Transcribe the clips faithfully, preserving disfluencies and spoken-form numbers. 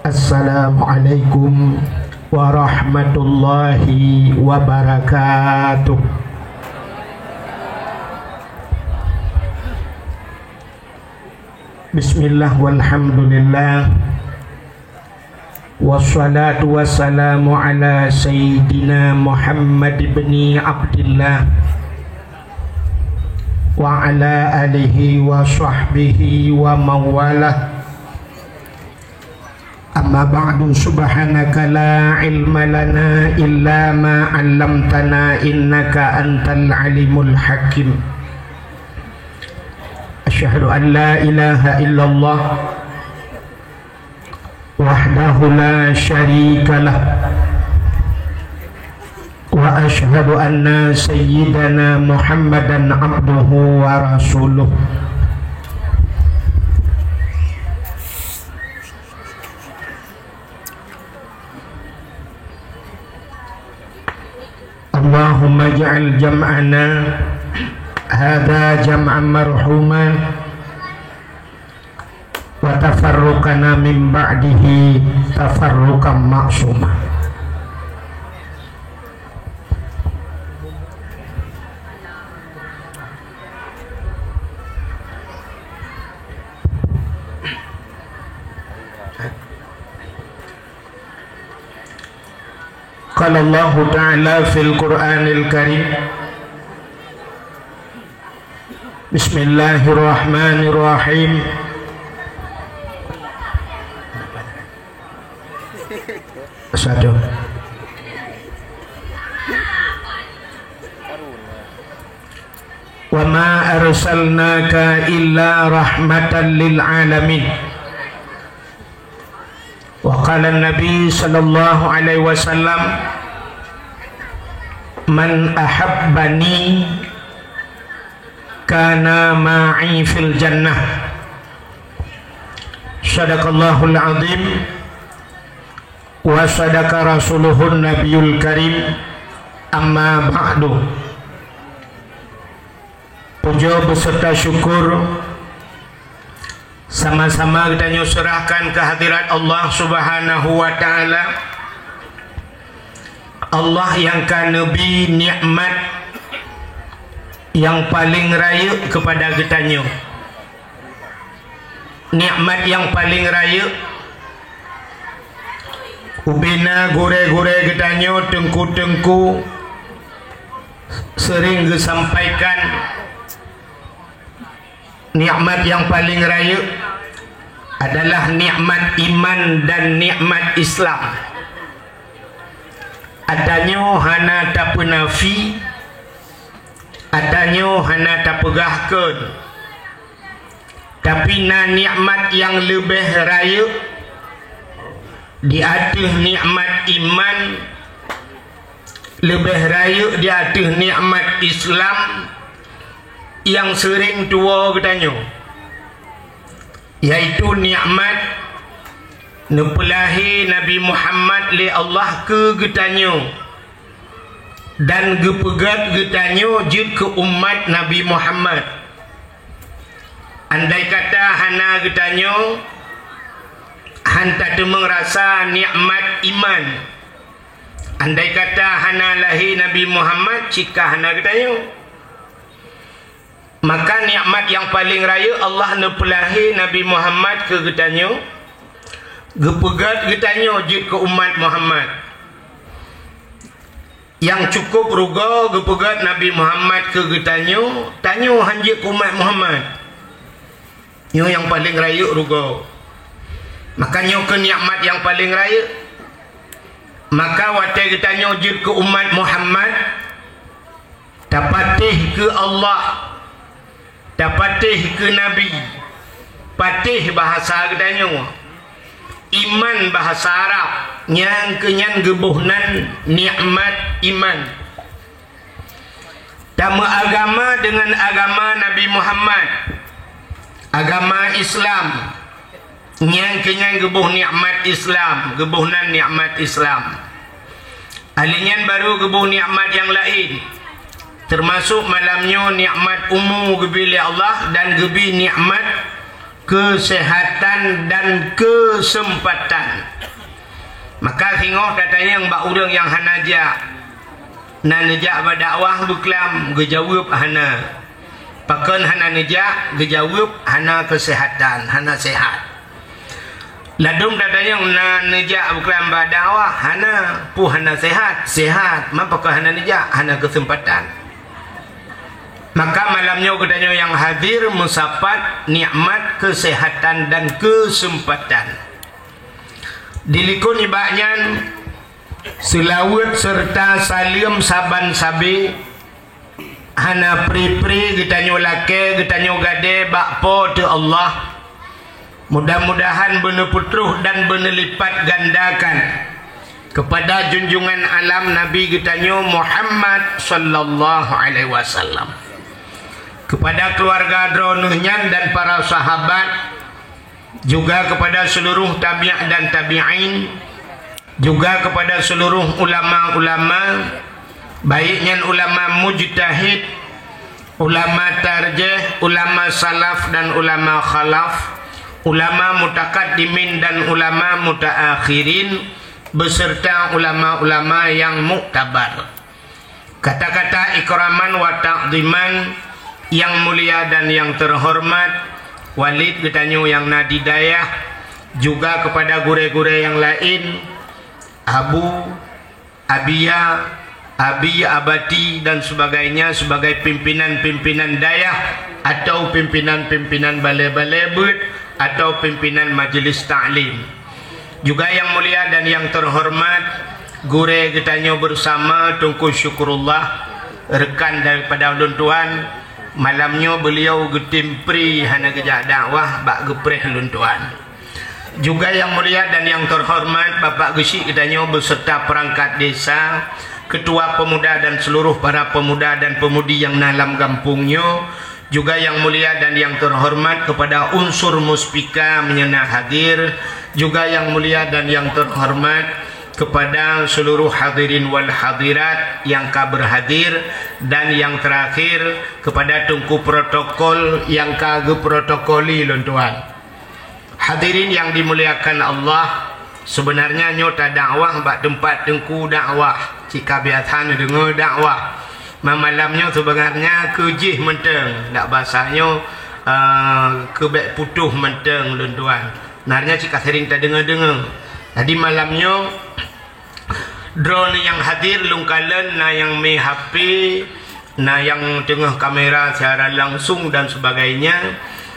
Assalamualaikum warahmatullahi wabarakatuh. Bismillah walhamdulillah. Wassalatu wassalamu ala sayyidina Muhammad ibni Abdillah wa ala alihi wa sahbihi wa mawalah. Amma ba'du, subhanaka la ilma lana illa ma 'allamtana innaka antal alimul hakim. Asyhadu an la ilaha illallah wahdahu la syarikalah, wa asyhadu anna sayyidana Muhammadan abduhu wa rasuluh. Allahumma ij'al jam'ana hadza jam'an marhuma, wa tafarruqana min ba'dihi tafarruqan ma'suma. Qala Allahu Ta'ala fil Qur'anil Karim. Bismillahirrahmanirrahim. Satu. Wa ma arsalnaka illa rahmatan lil alamin. Wa qala Nabi sallallahu alaihi wasallam, "Man ahabbani kana ma'i fil jannah." Sadaqallahul azim wa sadaqa rasuluhun nabiyul karim. Amma ba'du. Puja beserta syukur sama-sama geutanyoe serahkan keu hadirat Allah Subhanahu wa Ta'ala. Allah nyang ka neubri nikmat nyang paleng rayeuk keupada geutanyoe. Nikmat nyang paleng rayeuk, ubena gurée-gurée geutanyoe, teungku-teungku sering geusampaikan, nikmat nyang paleng rayeuk adalah nikmat iman dan nikmat Islam. Atanyoe hana tapeunafi, atanyoe hana tapeugah kheun. Tapi na nikmat nyang leubeh rayeuk di ateueh nikmat iman, leubeh rayeuk di ateueh nikmat Islam nyang seuring tuwoe geutanyoe, yaitu nikmat neupeulahé Nabi Muhammad lé Allah keu geutanyoe dan geupeugét geutanyoe jeuet keu umat Nabi Muhammad. Andai kata hana geutanyoe, han tateumeung rasa nikmat iman. Andai kata hana lahé Nabi Muhammad, cit ka hana geutanyoe. Maka nikmat nyang paleng rayeuk Allah neupeulahé Nabi Muhammad keu geutanyoe, geupeugét geutanyoe jeuet keu umat Muhammad. Nyang cukup rugoe geupeugét Nabi Muhammad keu geutanyoe, tanyoe han jeuet keu umat Muhammad. Nyoe nyang paleng rayeuk rugoe. Maka nyoe keuh nikmat nyang paleng rayeuk. Maka watée geutanyoe jeuet keu umat Muhammad, tapatéh keu Allah, tapatéh keu Nabi, patéh bahasa geutanyoe, iman bahasa Arab, nyang keu nyan geuboh nan nikmat iman. Tameuagama deungon agama Nabi Muhammad, agama Islam, nyang keu nyan geuboh nikmat Islam, geuboh nan nikmat Islam. Ahli nyan barô geuboh nikmat nyang laén, teumasok malam nyoe nikmat umu geubri lé Allah dan geubri nikmat Keuseuhatan dan keuseumpatan. Maka singoh tatanyong bak ureuëng nyang hana jak, na neujak bak dakwah beuklam, geujaweueb hana. Pakon hana neujak? Geujaweueb hana keuseuhatan, hana seuhat. Ladôm tatanyong na neujak beuklam bak dakwah, hana. Peue hana seuhat? Seuhat. Man pakon hana neujak? Hana keuseumpatan. Maka malam nyoe geutanyoe nyang hadir meusapat nikmat keuseuhatan dan keuseumpatan. Dilikot nibak nyan, seulaweuet seureuta saleuem saban sabe, hana pri-pri geutanyoe lakée, geutanyoe gadée bak Po teu Allah. Mudah-mudahan beuneupeutroh dan beuneulipatgandakan keupada junjungan alam Nabi geutanyoe Muhammad sallallahu alaihi wasallam, keupada keuluwarga droeneueh nyan dan para sahabat, juga keupada seuluruh tabi' dan tabi'in, juga keupada seuluruh ulama-ulama, baik nyan ulama mujtahid, ulama tarjih, ulama salaf dan ulama khalaf, ulama mutakaddimin dan ulama mutaakhirin, beserta ulama-ulama yang muktabar. Kata-kata ikraman wa ta'ziman, yang mulia dan yang terhormat, Walid geutanyoe nyang na di dayah, juga kepada gurée-gurée yang lain, Abu, Abiya, Abi, Abati dan sebagainya sebagai pimpinan-pimpinan dayah atau pimpinan-pimpinan balée-balée beuet atau pimpinan majelis taklim. Juga yang mulia dan yang terhormat, gurée geutanyoe bersama Teungku Syukurullah, rekan daripada ulôn tuan, malam nyoe beliau geutim pri hana geujak dakwah bak geupreh ulôn tuan. Juga yang mulia dan yang terhormat Bapak Geuchik geutanyoe beserta perangkat desa, ketua pemuda dan seluruh para pemuda dan pemudi yang na lam gampông nyoe, juga yang mulia dan yang terhormat kepada unsur Muspika meunyoe na hadir, juga yang mulia dan yang terhormat kepada seluruh hadirin wal hadirat yang ka berhadir, dan yang terakhir kepada Teungku Protokol yang ka geuprotokoli lôn tuan. Hadirin yang dimuliakan Allah, sebenarnya nyoe tadakwah bak teumpat teungku dakwah, cit ka biasa neudeungoe dakwah. Ma-, malam nyoe sebenarnya keu jih mantong, dak basa nyoe, eh, keu bék putôh mantong lôn tuan. Sebenarnya cit ka sering tadeungoe-deungoe. Jadi malam nyoe, droeneuh nyang hadir lôn kalon, na nyang mé H P, na nyang teungoh kamera siaran langsung dan sebagainya.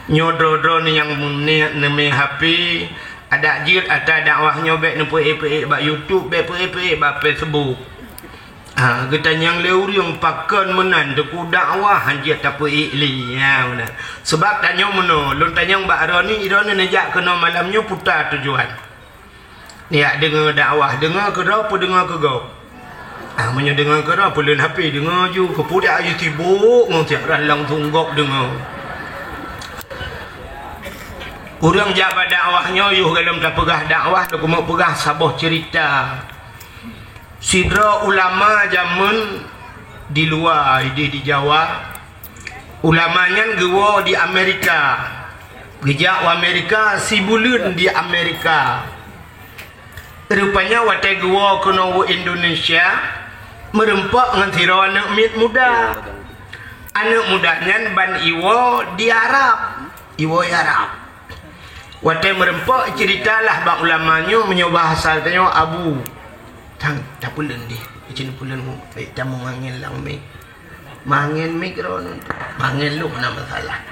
Nyoe droe-droe nyang mé, neumé H P, adak jeuet ata dakwah nyoe bék neupeuék-peuék bak YouTube, bék peuék-peuék bak Facebook. Ha, geutanyong lé ureuëng pakon meunan teungku dakwah han jeuet tapeuék lé. Ha, meunan. Sebab tanyoe meunoe, lôn tanyong bak droeneuh, droeneuh neujak keunoe malam nyoe peue tujuan. Neujak deungoe dakwah, deungoe keudroe peue deungoe keu gob? Ah, meunyoe deungoe keudroe, peuleueh H P deungoe ju, keupeue dak aju sibok ngon siaran langsung gob deungoe. Ureuëng jak bak dakwah nyoe yoh gohlom tapeugah dakwah, teukeumok peugah saboh ceurita. Sidroe ulama jameun di luwa, idéh di Jawa, ulama nyan geuwoe di Amerika. Geujak u Amerika, sibuleuen di Amerika. Rupanya watée geuwoe keunoe u Indonesia, meurumpok ngon sidroe aneuëk miet muda. Aneuëk muda nyan ban iwoe di Arab, iwoe Arab. Watée meurumpok, ceuritalah bak ulama nyoe meunyoe bahasa tanyoe abu. Tang, tapeuleuen deh, icin peuleuen mu, baik tamu angén lam mic. Mangén mic droeneuh tu. Mangén lôn na masalah.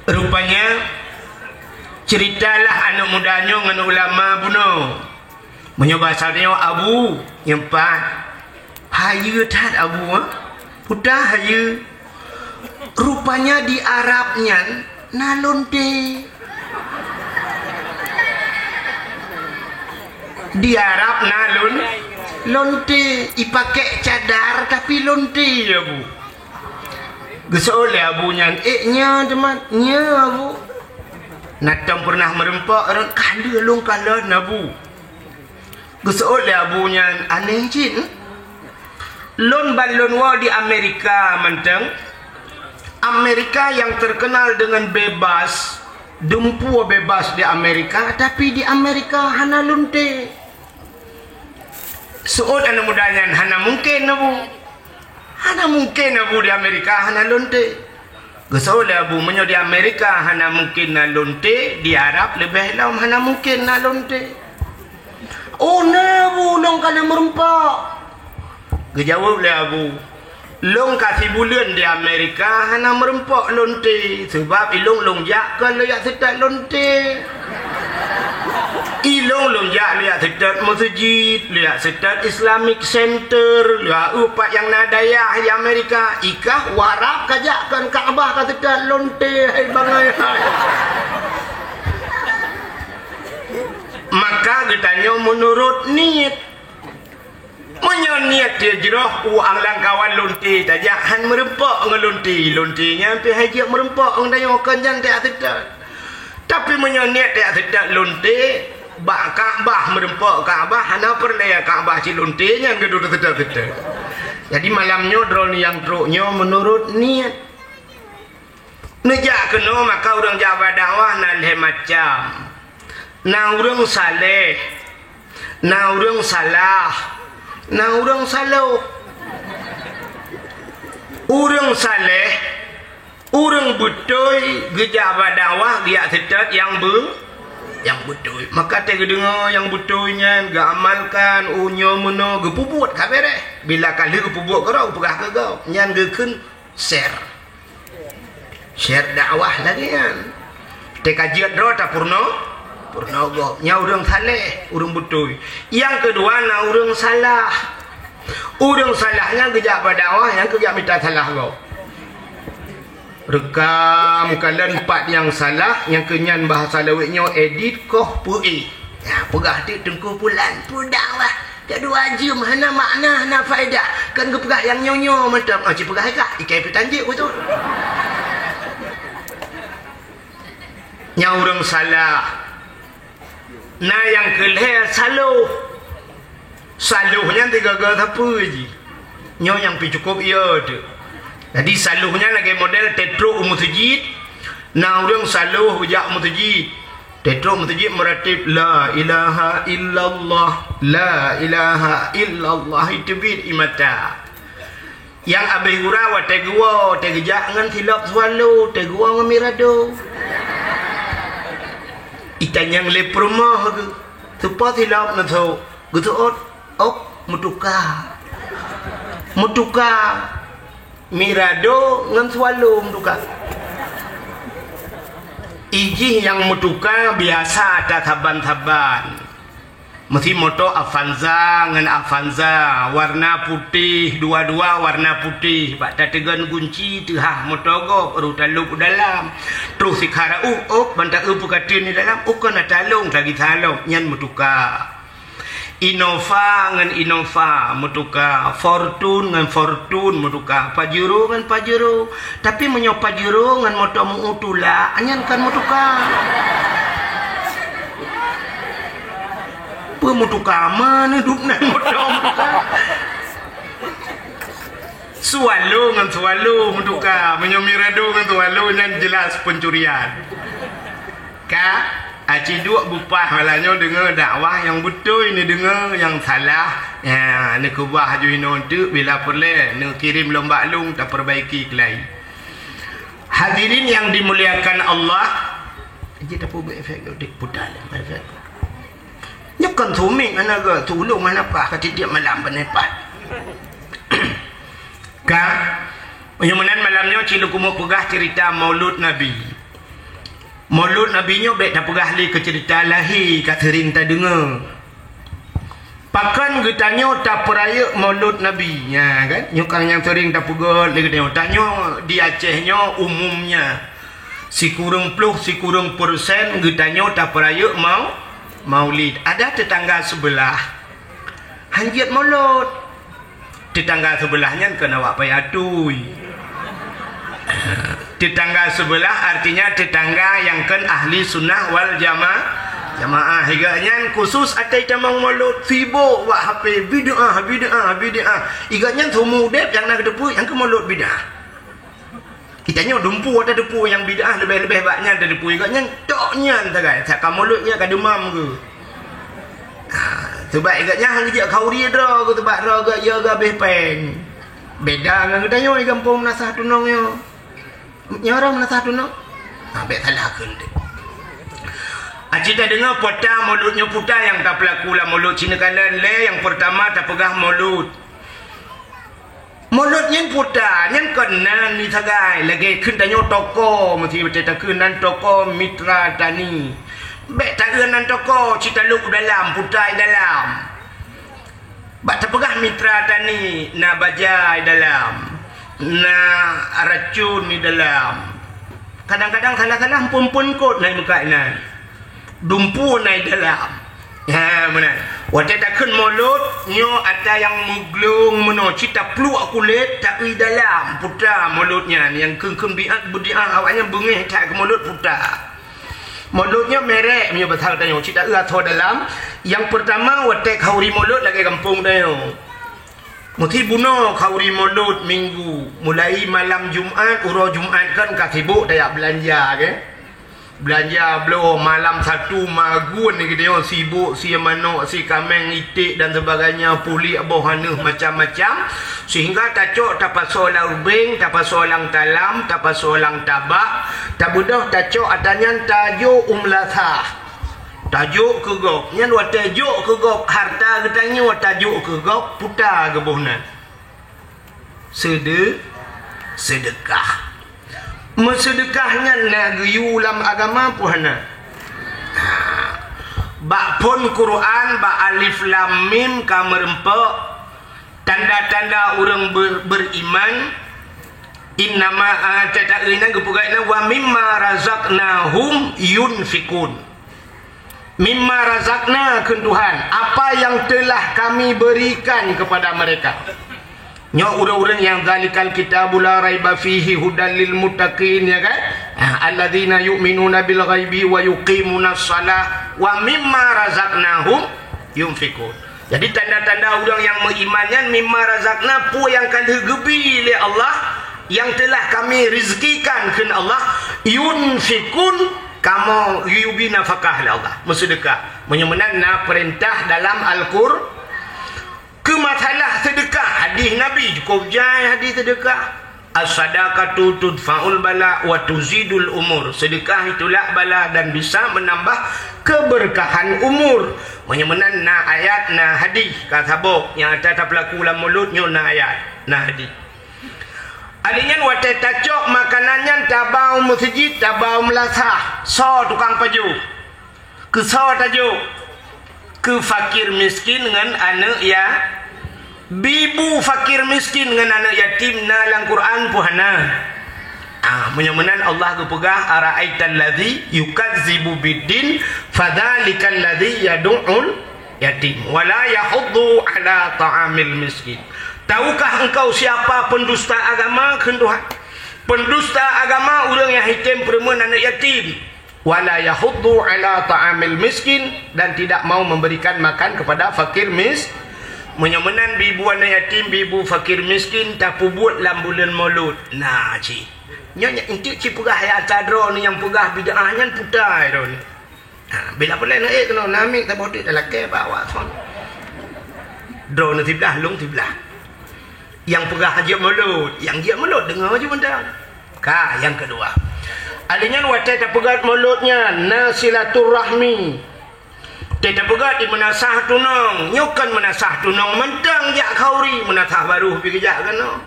Rupanya, ceuritalah aneuëk muda nyoe ngon ulama bunoe. Meunyoe basa nyoe abu, nyeumpah. Hayeue that abu, ha? Peue ta hayeue? Rupanya di Arab nyan na lonte. Di Arab na lon-, lonte, ipakée cadar tapi lonte, abu. Geuseuôt lé abu nyan, "Eh, nyoe teuma, nyoe abu." Na tom peureunah meurumpok, rot ka lheueh lôn kalon abu. Geuseuôt lé abu nyan, "Aneh cit, hmm? Lôn ban lôn woe di Amerika mantong, Amerika yang terkenal dengan bebas, dumpeue bebas di Amerika, tapi di Amerika hana lonte. Seuôt aneuk muda nyan, hana mungken, Abu. Hana mungken, Abu, di Amerika hana lonte. Geuseuôt lé Abu, meunyoe di Amerika hana mungken na lonte, di Arab leubeh lom hana mungken na lonte. "Oh, na, Abu, lôn ka na meureumpok." Geujaweueb lé Abu, "Lôn ka sibuleuen di Amerika hana meureumpok lonte, seubab ilôn lôn jak kon lôn jak seutôt lonte. Ilôn lôn jak lôn jak seutôt meuseujid, lôn jak seutôt Islamic Center, lôn jak pat nyang na dayah di Amerika, i kah u Arab ka jak kon Ka'bah ka seutôt lonte, hai bangai hai." Maka geutanyoe meunurot niet. Meunyoe niet teuh jroh u lam kawan lonte tajak, han meureumpok ngon lonte, lonte nyan pih han jeuet meureumpok ngon tanyoe, kon nyan tajak seutôt. Tapi meunyoe niet tajak seutôt lonte, bak Ka'bah, meureumpok Ka'bah, hana peureulée Ka'bah cit lonte nyan geuduek seutôt-seutôt. Jadi malam nyoe droeneuh nyang trok nyoe meunurot niet. Neujak keunoe maka ureuëng jak bak dakwah na lhée macam. Na ureuëng saleh, na ureuëng salah, na ureuëng saloh. Ureuëng saleh, ureuëng beutôi geujak bak dakwah geujak seutôt nyang beu-, nyang beutôi. Maka teuh geudeungoe nyang beutôi nyan geuamalkan, oh nyoe meunoe geupeubuet ka beureh. Bila ka lheueh geupeubuet keudroe geupeugah keu gob, nyan geukheun share. Share dakwah lagée nyan. Teuka jeuet droe tapeurunoe, peurunoe gob. Nyan ureuëng saleh, ureuëng beutôi. Nyang keudua na ureuëng salah. Ureuëng salah nyan geujak bak dakwah, nyang keu geujak mita salah gob. Reukam kalon pat nyang salah, nyang keu nyan bahasa lawét nyoe edit koh peuék. Nyan peugah teuk Teungku Pulan, peudakwah. Keudua jeuem hana makna, hana faedah. Kan geupeugah nyang nyoe-nyoe mantong. Ah, ci peugah hai kah, ikai pih tanjek beutôi. Nyang ureuëng salah. Na nyang keu lhée saloh. Saloh nyan tiga-tiga sapeue jih. Nyoe nyang pih cukôp iya teuk. Jadi saloh nyan lagée model teutrok u meuseujid. Na ureuëng saloh geujak u meuseujid. Teutrok meuseujid meuratéb, "La ilaha illallah, la ilaha illallah," iteubiet ie mata. Nyang abéh gura watée geuwoe, watée geujak ngon silop Swallow, watée geuwoe ngon Mirado. Itanyong lé peurumoh geuh, "Soe po silop neusok?" Geuseuôt, "Ôk, meutuka." Meutuka. Mirado ngon Swallow meutuka. Ijih nyang meutuka biasa tasaban-saban. Meusi moto Avanza ngon Avanza, warna putéh, dua-dua warna putéh. Bak tateugon gunci teuhah moto gob, rôh talôb u dalam. Troh sikara uh, ôk, ban ta-eu peukateuen di dalam, uh, kon na talông lagée salop, nyan meutuka. Innova ngon Innova meutuka, Fortuner ngon Fortuner meutuka, Pajero ngon Pajero. Tapi meunyoe Pajero ngon moto meu-eu tulak, nyan kon meutuka. Peue meutuka, ma neudub nan moto meutuka. Swallow ngon Swallow meutuka, meunyoe Mirado ngon Swallow nyan jelas pencurian. Ka, aci duek bupah malam nyoe deungoe dakwah nyang beutôi, neudeungoe nyang salah, ya, neukeubah ju inoe teuk, bila peureulée neukirém lom bak lôn tapeurbaiki keulai. Hadirin yang dimuliakan Allah, jeuet tapeubuet efek dek putar lé, efek. Nyoe kon sumieng hana geuh, tulông hana paih, ka tiep malam beuneupah. Ka, meunyoe meunan malam nyoe ci lôn keumeung peugah ceurita Maulud Nabi. Maulud Nabi nyoe bék tapeugah lé keu ceurita lahé ka seuring tadeungoe. Pakon geutanyoe tapeurayeuk Maulud Nabi? Nya kan, nyoe kan nyang seuring tapeugah lé geutanyoe. Tanyoe di Aceh nyoe umumnya sikureueng ploh sikureueng persen geutanyoe tapeurayeuk mau-, Maulid. Ada tetangga sebelah han jeuet Maulud. Tetangga sebelah nyan kon awak payah tui. Tetangga sebelah artinya tetangga nyang kon ahli sunnah wal jama-, jamaah. Iga nyan khusus atai tamong Maulud, sibok bak H P, bid'ah, bid'ah, bid'ah. Iga nyan seumeu udeb nyang na geuteupeue nyang keu Maulud bid'ah. Geutanyoe dumpeue tateupeue nyang bid'ah leubeh-leubeh bak nyan tateupeue gobnyan tok nyan sagai. Saka mulod nyan ka deumam geuh. Ha, seubab gobnyan han geujak khauri droe geuh, seubab droe geuh ya geuh habéh péng. Beda ngon geutanyoe di gampông meunasah tunong nyoe. Nyoe ureueng meunasah tunong. Ha, bèk salah kheun deh. Aci tadeungoe peue ta mulod nyoe, peue ta nyang tapeulaku lam mulod. Ci neukalon lé, nyang peurtama tapeugah mulod. Mulod nyan peue ta, nyan kon nan misagai, lagèe kheun tanyoe toko, meusti beutôi takheun nan toko mitra tani. Bèk taeu nan toko, ci talop u dalam, peue ta i dalam. Bak tapeugah mitra tani, na baja i dalam, na racun i dalam. Kadang-kadang salah-salah, eumpeuen-eumpeuen kot na i meukat nan. Dumpeue na i dalam. Ha, meunan. Watèe takheun mulod, nyoe ata nyang meuglong meunoe, ci tapluek kulét, taeu i dalam. Peue ta mulod nyan, nyang kheun-kheun bid'ah, bid'ah awaknyan beungéh that keu mulod peue ta. Mulod nyoe merek, meunyoe basa tanyoe, ci taeu asoe dalam. Nyang peurtama, watèe khauri mulod lagèe gampông tanyoe. Meusti bunoe khauri mulod minggu, mulai malam Jumat, uroe Jumat kan ka sibok tajak beulanja, kan? Beulanja bloe malam Sabtu magun ni geutanyoe sibok, sie manok, sie kaméng, iték dan sebagainya, pulik boh aneuk macam-macam, sehingga tacok tapasoe lam ubeng, tapasoe lam talam, tapasoe lam tabak, tabeudôh tacok ata nyan tajok u meulasah. Tajok keu gob. Nyan watèe jok keu gob, harta geutanyoe tajok keu gob, peue ta geuboh nan. Seude-, seudeukah. Meuseudeukah nyan na geuyue lam agama peue hana? Ha. Bak phon Quran, bak alif lam mim ka meureumpok tanda-tanda ureueng ber-, beriman. Innama, ah, teuta-, nyan geupeugah nyan, "Wa mimma razaqnahum yunfiqun." Mimma razaqna kheun Tuhan, apa yang telah Kami berikan kepada mereka. Nyoe ureueng-ureueng nyang dzalikal kitabu la raiba fihi hudal lil muttaqin, ya kan? Ah, alladzina yu'minuna bil ghaibi wa yuqimunas shalah wa mimma razaqnahum yunfiqun. Jadi tanda-tanda ureueng nyang meuiman nyan mimma razaqna, peue nyang ka lheueh geubri lé Allah, nyang telah Kami rezekikan kheun Allah, yunfiqun, kamoe geuyue bi nafakah lé Allah, meuseudeukah. Meunyoe meunan na peurintah dalam Al-Qur-, keu masalah seudeukah, hadih Nabi cukôp jai hadih seudeukah. As-sadaqatu tudfa'ul bala wa tuzidul umur. Sedekah itu tolak bala dan bisa menambah keberkahan umur. Meunyoe meunan na ayat, na hadih ka sabok nyang ata tapeulaku lam mulod nyoe na ayat, na hadih. Alèh nyan watèe tacok makanan nyan taba u meuseujid, taba u meulasah, soe tukang pajoh. Keu soe tajok? Keu fakir miskin ngon aneuk ya-, bi bu fakir miskin ngon aneuk yatim na lam Quran peue hana? Ah, meunyoe meunan Allah geupeugah, "Ara'aital ladzi yukazzibu biddin, fadzalikal ladzi yadu'ul yatim, wa la yahuddu ala ta'amil miskin." Tahukah engkau siapa pendusta agama? Kheun Tuhan. Pendusta agama ureueng nyang hitem peureumeun aneuk yatim. Wala yahuddu ala ta'amil miskin, dan tidak mau memberikan makan kepada fakir mis-, meunyoe meunan bi bu aneuk yatim, bi bu fakir miskin, tapeubuet lam buleuen Maulud. Na cit. Nyoe nyan eunteuk cit peugah ayat ata droeneuh nyang peugah bid'ah nyan peue ta droeneuh. Ha, bila peureulèe na ék keunoe, na miet saboh teuk talakèe bak awak son. Droeneuh siblah, lôn siblah. Nyang peugah jeuet mulod, nyang jeuet mulod deungoe ju mantong. Ka, nyang keudua. Alèh nyan watèe tapeugöt mulod nyan na silaturahmi. Watèe tapeugöt di meunasah tunong, nyoe kon meunasah tunong mantong jak khauri, meunasah barô pih geujak keunoe.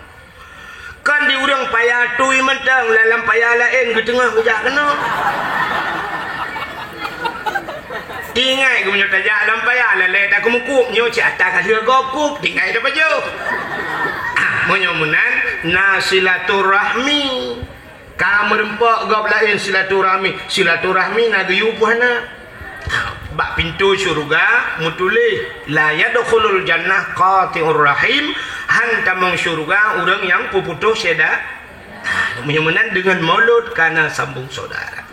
Kon di ureueng paya tui mantong, lam, lam paya laén geuteungoh geujak keunoe. Ingat geumeunyoe tajak lam paya, lalè takeumeukup, nyoe cit ata ka lheueh gob kup, tinggai tapajoh. Ah, meunyoe meunan, na silaturahmi. Ka meurumpok gob laén silaturahmi. Silaturahmi na geuyue peue hana? Ah, bak pintoe syeuruga meutuléh, "La yadkhulul jannah qati'ur rahim," han tamong syeuruga ureueng nyang peuputôh syeda-, ah, meunyoe meunan deungon mulod ka na sambung syedara.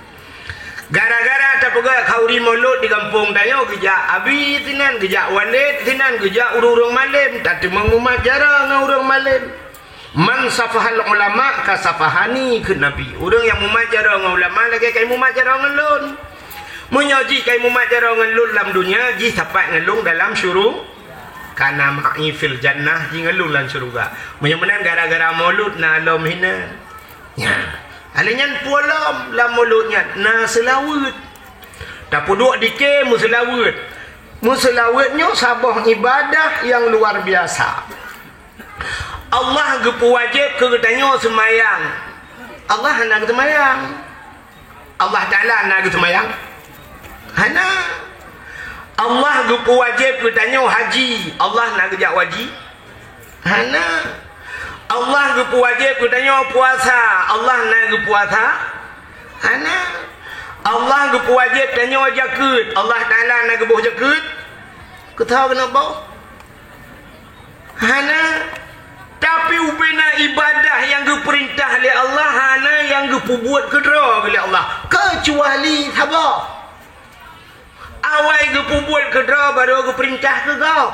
Gara-gara tapeugöt khauri mulod di gampông tanyoe, geujak abi sinan, geujak walét sinan, geujak ureueng-ureueng malém, tateumeung umat jaroe ngon ureueng malém. "Man safahal ulama ka safahani," kheun Nabi. Ureuëng nyang mumat jaroe ngon ulama lagée ka mumat jaroe ngon lôn. Meunyoe jih ka mumat jaroe ngon lôn lam donya, jih sapat ngon lôn dalam syuru-, kana ma'i fil jannah, jih ngon lôn lam syeuruga. Meunyoe meunan gara-gara mulod na lom hinan. Nya. Alèh nyan peue lom lam mulod nyan na seulaweuet. Tapeuduek dike meuseulaweuet. Meuseulaweuet nyoe saboh ibadah nyang luar biasa. Allah geupeuwajéb keu geutanyoe seumayang. Allah hana geuseumayang. Allah Taala na geuseumayang? Hana. Allah geupeuwajéb keu tanyoe haji. Allah na geujak haji? Hana. Allah geupeuwajéb keu tanyoe puasa. Allah na geupuasa? Hana. Allah geupeuwajéb tanyoe jakeuet. Allah Taala na geuboh jakeuet? Keu tho keunoe boh? Hana. Tapi ubena ibadah nyang geupeurintah lé Allah hana nyang geupeubuet keudroe lé Allah, keucuali saboh. Awai geupeubuet keudroe barô geupeurintah keu gob.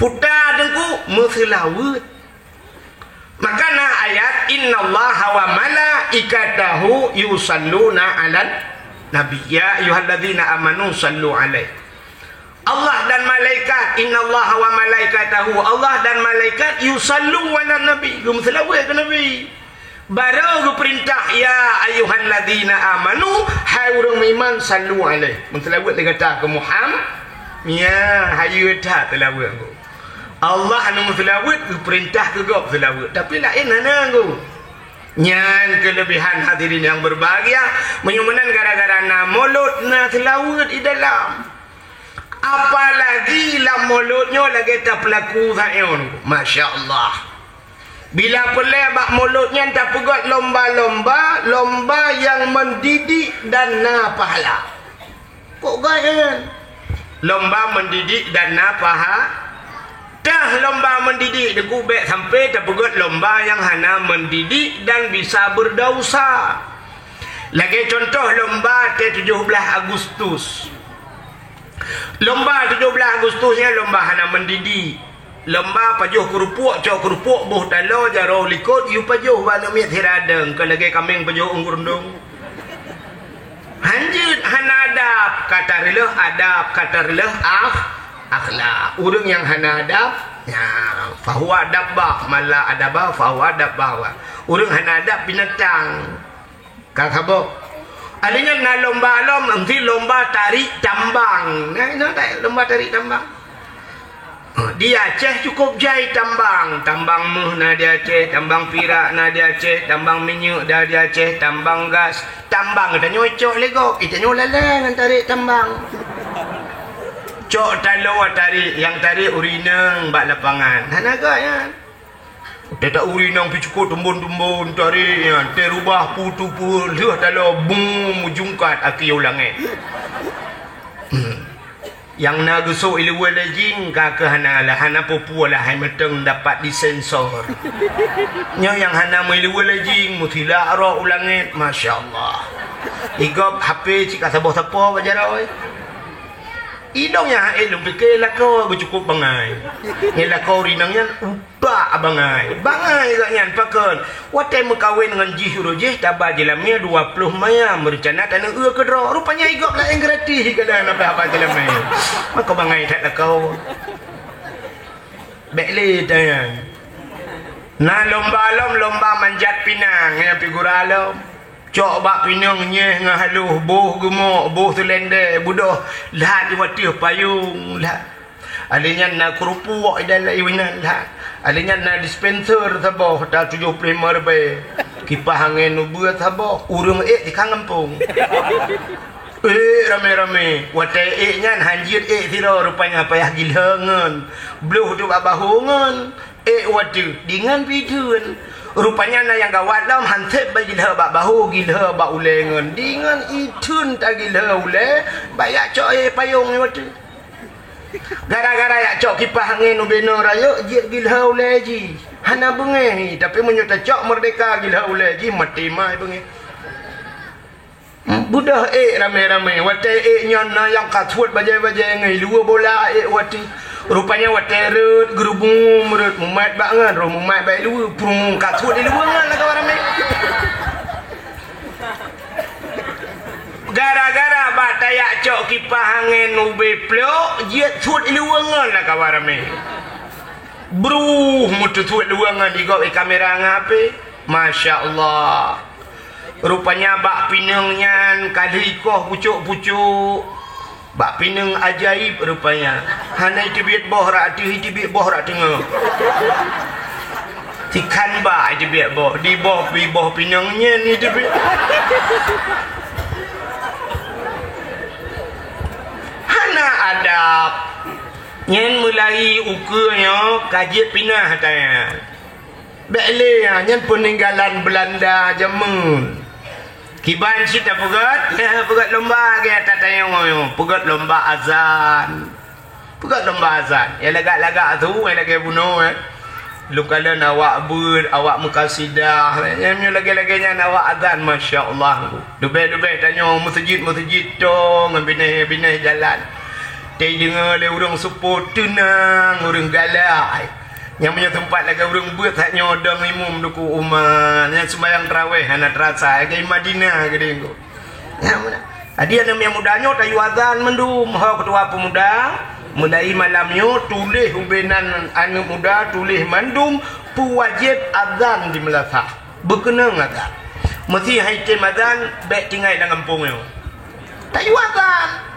Puta teungku, meuseulaweuet. Maka na ayat, "Innallaha wa malaikatahu yusalluna 'alan nabi, ya ayyuhalladzina amanu sallu 'alaihi." Allah dan malaikat, "Innallaha wa malaikatahu," Allah dan malaikat, "yusallu 'alan nabi," geumeuseulaweuet keu Nabi. Barô geupeurintah, "Ya ayyuhalladzina amanu," hai ureuëng meuiman, "sallu 'alaihi," meuseulaweuet lé gata keu Muhammad. Nya, hayeue that seulaweuet. Allah nyang meuseulaweuet geupeurintah keu gob seulaweuet, tapi laén hana geuh. Nyan keuleubehan hadirin nyang beurbahagia, meunyoe meunan gara-gara na mulod na seulaweuet di dalam. Apalagi lam mulod nyoe lagée tapeulaku sayon. Masya Allah. Bila peureulée bak mulod nyan tapeugét lomba-lomba, lomba nyang mendidik dan na pahala. Kok gét nyan? Lomba mendidik dan na paha-, tah lomba mendidik, deungon bék sampai tapeugét lomba nyang hana mendidik dan bisa berdausa. Lagée contoh lomba tanggal tujoh blaih Agustus. Lomba tujoh blaih Agustus nyan lomba hana mendidik. Lomba pajoh keurupuk, cok keurupuk, boh taloe, jaroe likot, yue pajoh bak aneuk miet sira deueng, ka lagée kaméng pajoh unggur undong. Hanjeuet, hana adab, ka tareuleuh adab, ka tareuleuh akh-, akhlak. Ureuëng nyang hana adab, nya, fahuwa dabbah, man la adaba fahuwa dabbah. Ureuëng hana adab binatang. Ka saboh. Ada nyan na lomba lom, nanti lomba tarik tambang. Nah, ingat tak lomba tarik tambang? Ha, di Aceh cukup jai tambang. Tambang méuh na di Aceh, tambang pirak na di Aceh, tambang minyeuk na di Aceh, tambang gas. Tambang geutanyoe cok lé gob, geutanyoe lalée ngon tarik tambang. Cok taloe tarik, nyang tarik ureuëng inong bak lapangan. Hana gét nyan. Teutak ureuëng inong pih cukôp tumbon-tumbon tarék nyan, teuh rubah pu tu pu lheueh taloe bung meujungkat akhé u langét. Hmm. Nyang na geusok ileue lé jing ka keuh hana lah, hana peue-peue lah, hai meuteung dapat disensor. Nyoe nyang hana meuileue lé jing, meusilak roh u langét, masya Allah. Igob H P cit ka saboh sapo bak jaroe. Idong nyang hana lôn pike lakoe geucukôp bangai. Nyan lakoe ureuëng inong nyan Bak bangai, bangai gobnyan pakon. Watée meukawen ngon jih uroe jih taba jeulamé dua ploh manyam, meurencana taneuk eu keudroe. Rupanya igob laén gratis, igob laén leubeh haba jeulamé. Maka bangai that lakoe. Bék lé tanyan. Na lomba lom, lomba manjat pinang nyang figura lom. Cok bak pinang nyeh ngon halôh, boh geumok, boh seulendé, beudôh lhat di ateueh payong, lhat. Alèh nyan na keurupuk idan inan lhat. Alèh nyan na dispenser saboh, ta tujoh ploh lima ribèe. Kipah angén ubeuet saboh, ureueng ék di ka ngampông. Ék ramé-ramé, watèe ék nyan hanjeuet ék sidroe rupanya payah gilhö ngon. Bloh teuh bak bahô ngon. Ék watèe deungon pih theun. Rupanya na nyang gawat lom, han sép bak gilhö bak bahô, gilhö bak ulèe ngon. Deungon itheun tagilhö ulèe, bak jak cok ék payong watèe. Gara-gara jak cok kipah angén ubé nyoe rayeuk, jeuet gilhö ulèe jih. Hana beungéh, tapi meunyoe tacok meurdéhka gilhö ulèe jih, maté ma beungéh. Beudôh ék ramé-ramé, watèe ék nyan na nyang ka suet bajèe-bajèe ngon luweue bola ék watèe. Rupanya watèe rhot, geurubung rhot, mumat bak ngon, roh mumat bak luweue, prung ka thot di luweue ngon lam kawan ramè. Gara-gara bak tajak cok kipah angèn ubé plok, jeuet thot di luweue ngon lam kawan ramè. Bruh, meuteuthot luweue ngon digop di kamera ngon H P. Masya Allah. Rupanya bak pineung nyan ka lheueh ikoh pucok-pucok. Bak pineung ajaib rupanya. Hana iteubiet boh rot ateueh, iteubiet boh rot teungoh. Sikhan bak iteubiet boh, di boh, di boh pineung nyan iteubiet. Hana adab. Nyan meulai ukeue nyoe ka jeuet pinah tangan. Bèk lé, nyan peuninggalan Beulanda jameun. Kiban cit tapeugöt, ya, peugöt lomba lagèe ata tanyong nyoe, peugöt lomba azan. Peugöt lomba azan. Ya lagak-lagak su, ya lagèe bunoe, eh. Lôn kalon awak beuet, awak meukasidah, eh. Nyan lagèe-lagèe nyan awak azan, masya Allah. Leubèh-leubèh tanyoe meuseujid-meuseujid to ngon binéh-binéh jalan. Teudeungö lé ureueng seupôt teunang, ureueng galak. Nyang meunyoe teumpat lagèe ureueng beuet that nyoe dong imum duku umat, nyang seumayang tarawèh hana teurasa, lagèe Madinah geude nyoe. Nyang meunan. Jadi aneuk muda nyoe tayue azan mandum, ho keutua peumuda, mulai malam nyoe tuléh ubé nan aneuk muda tuléh mandum peu wajéb azan di meulasah. Beukeunong azan. Meusé han item azan, bèk tinggai lam gampông nyoe. Tayue azan.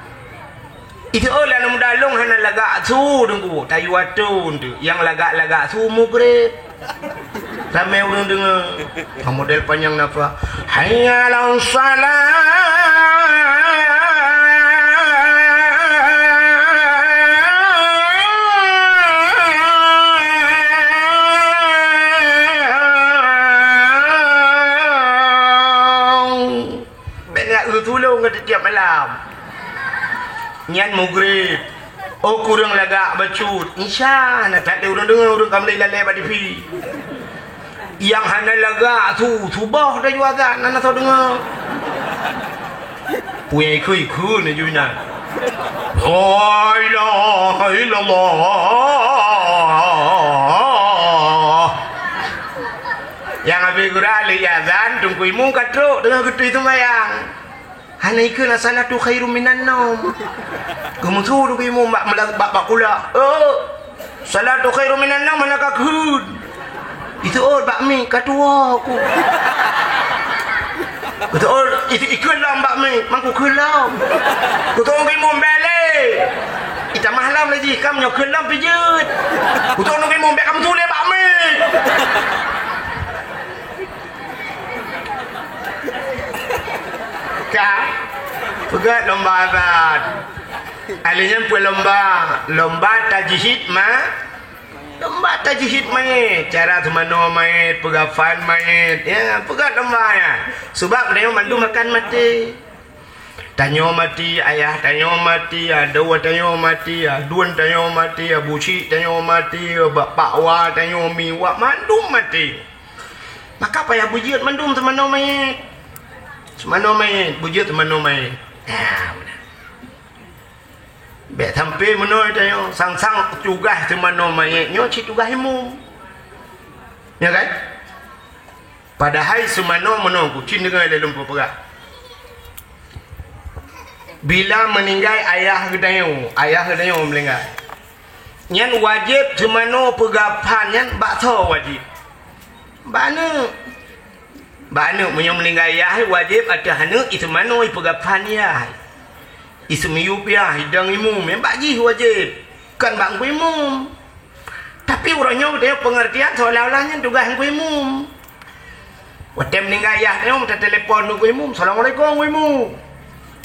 Itu oh lé aneuk muda lôn hana lagak su teungku, tayue atôn teuh. Nyang lagak-lagak su mugreb. Ramé ureueng deungö. Nyang model panyang nafah. Hayya 'alas shalah. Bèk neujak tulông ngon tiep-tiep malam. Nyan mugreb. Oh, kureueng lagak bacut. Isya, na that lé ureueng deungö, ureueng ka meulai lalè bak T V. Nyang hana lagak su, suboh tayue azan, hana soe deungö. Peue ikheun-ikheun laju inan. La ilaha illallah. Nyang habéh gura lheueh azan, teungku imum ka trok teungoh geutôi seumayang. Hana ikheun, "As-salatu khairum minan naum." Geumeusu teungku imum bak, bak, bak kulah. "Oh, salatu khairum minan naum hana kakheun." Iseuôt bak mic, "Ka tuwoe ku." Geuseuôt, i-, ikheun lom bak mic, "Man kukheun lom." Geuseuôt teungku imum, "Bèk lé." Itamah lom lé jih, "Kam nyoe kheun lom pih jeuet." Geuseuôt teungku imum, "Bèk kameusu lé bak mic." Ka? Peugöt lomba azan. Alèh nyan peue lomba? Lomba tajhid ma-, lomba tajhid manyét. Cara seumanoe manyét, peugafan manyét. Ya, peugöt lomba nyan. Sabab tanyoe mandum akan maté. Tanyoe maté, ayah tanyoe maté, adoe tanyoe maté, aduen tanyoe maté, abusyik tanyoe maté, bapak wa tanyoe, mi wa mandum maté. Maka payah beujeuet mandum seumanoe manyét. Seumanoe manyét, beujeuet seumanoe manyét. Nah, meunan. Bèk sampoe meunoe tanyoe, sang-sang tugaih seumanoe manyét nyoe cit tugaih imum. Ya kan? Padahai seumanoe meunoe kucing deungon lé lôn peugah. Bila meuninggai ayah geutanyoe, ayah geutanyoe meuninggai. Nyan wajéb seumanoe peugafan nyan bak soe wajéb? Bak aneuk. Bak aneuk meunyoe meuninggai yah wajéb ateueh aneuk iseumanoe ipeugafan yah. Iseumiyup yah idong imum, nyan bak jih wajéb. Kon bak teungku imum. Tapi uroe nyoe geutanyoe peungeurtian seolah-olah nyan tugaih teungku imum. Watèe meuninggai yah nyoe, teutelepon teungku imum, "Assalamualaikum, Teungku Imum."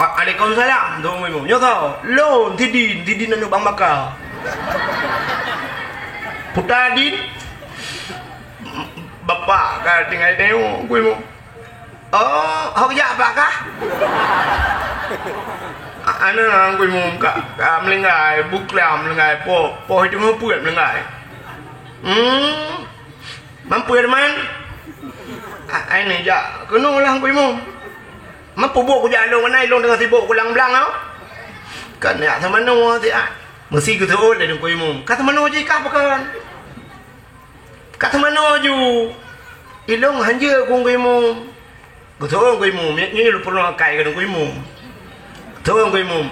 "Waalaikumsalam, Teungku Imum." "Nyoe soe?" "Lôn, Sidin, Sidin aneuk Bang Baka." "Peue ta, Din?" "Bapak ka tinggai tanyoe, Teungku Imum." "Oh, ho geujak Bapak kah?" "A-, aneuk Teungku Imum ka, ka meuninggai, buklam meuninggai, po, po teungoh peuet meuninggai." "Hmm. Man peue teuma?" "A-, ai neujak keunoe lah, Teungku Imum." "Man peubuet kujak lôn keunoe, lôn teungoh sibok kulang blang nyoe?" "Kon jak seumanoe siat." Meusi geuseuôt lé Teungku Imum, "Ka teumanoe jih kah pakon?" "Ka teumanoe ju." "Ilôn hanjeuet keu Teungku Imum." Geuseuôt Teungku Imum, nyoe, nyoe lôn peurunoe akai keu Teungku Imum. Geuseuôt Teungku Imum,